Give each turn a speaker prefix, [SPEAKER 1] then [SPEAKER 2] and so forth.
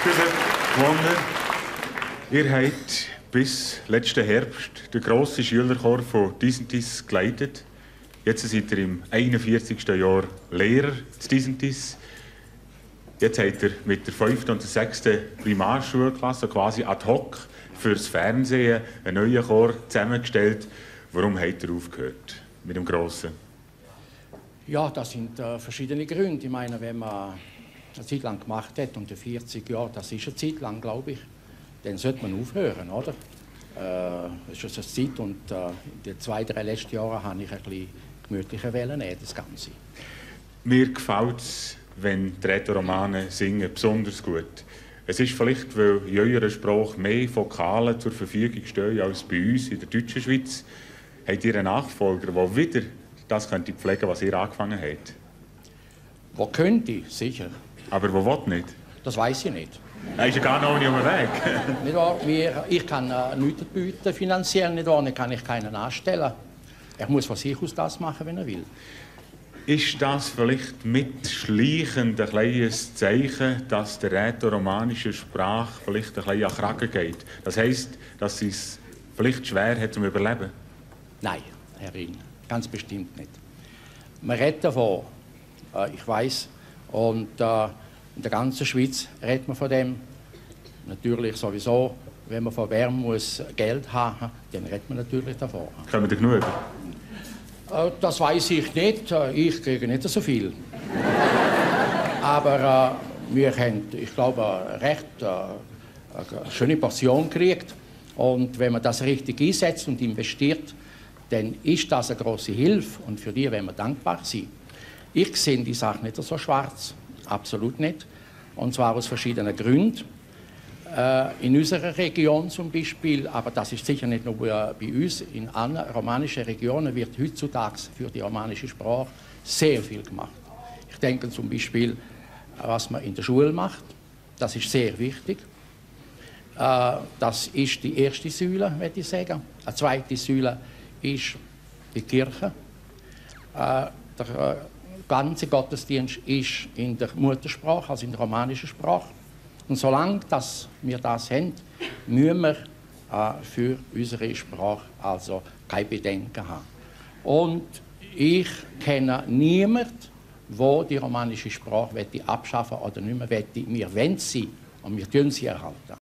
[SPEAKER 1] Grüße, gewonnen. Ihr habt bis letzten Herbst den grossen Schülerchor von Disentis geleitet. Jetzt seid ihr im 41. Jahr Lehrer zu Disentis. Jetzt habt ihr mit der 5. und der 6. Primarschulklasse quasi ad hoc fürs Fernsehen einen neuen Chor zusammengestellt. Warum habt ihr aufgehört mit dem Grossen?
[SPEAKER 2] Ja, das sind verschiedene Gründe. Ich meine, wenn man eine Zeit lang gemacht hat, und 40 Jahre, das ist eine Zeit lang, glaube ich, dann sollte man aufhören, oder? Das ist eine Zeit, und in den 2-3 letzten Jahren habe ich ein bisschen gemütlicher wählen, das Ganze.
[SPEAKER 1] Mir gefällt es, wenn die Rätoromane singen, besonders gut. Es ist vielleicht, weil in eurer Sprache mehr Vokale zur Verfügung stehen als bei uns in der deutschen Schweiz. Habt ihr einen Nachfolger, der wieder das pflegen könnte, was ihr angefangen habt?
[SPEAKER 2] Wo könnte? Sicher.
[SPEAKER 1] Aber wo will nicht?
[SPEAKER 2] Das weiß ich nicht.
[SPEAKER 1] Er ist ja gar noch nicht um den Weg.
[SPEAKER 2] Nicht wahr? Ich kann nichts bieten, finanziell nicht wahr, dann kann ich keinen anstellen. Er muss von sich aus das machen, wenn er will.
[SPEAKER 1] Ist das vielleicht mitschleichend ein kleines Zeichen, dass der rätoromanische Sprache vielleicht ein bisschen an den Kragen geht? Das heisst, dass sie es vielleicht schwer hat zum Überleben?
[SPEAKER 2] Nein, Herr Ring, ganz bestimmt nicht. Man redet davon, ich weiß, und in der ganzen Schweiz redet man von dem. Natürlich sowieso, wenn man von Bern muss Geld haben, dann redet man natürlich davon.
[SPEAKER 1] Kommen ihr genug?
[SPEAKER 2] Das weiß ich nicht. Ich kriege nicht so viel. Aber wir haben, ich glaube, recht eine schöne Portion gekriegt. Und wenn man das richtig einsetzt und investiert, dann ist das eine große Hilfe. Und für die wollen wir dankbar sein. Ich sehe die Sache nicht so schwarz. Absolut nicht. Und zwar aus verschiedenen Gründen. In unserer Region zum Beispiel, aber das ist sicher nicht nur bei uns, in anderen romanischen Regionen wird heutzutage für die romanische Sprache sehr viel gemacht. Ich denke zum Beispiel, was man in der Schule macht, das ist sehr wichtig. Das ist die erste Säule, würde ich sagen. Eine zweite Säule ist die Kirche. Der ganze Gottesdienst ist in der Muttersprache, also in der romanischen Sprache. Und solange wir das haben, müssen wir für unsere Sprache also keine Bedenken haben. Und ich kenne niemanden, der die romanische Sprache abschaffen oder nicht mehr will. Wir wollen sie und wir tun sie erhalten.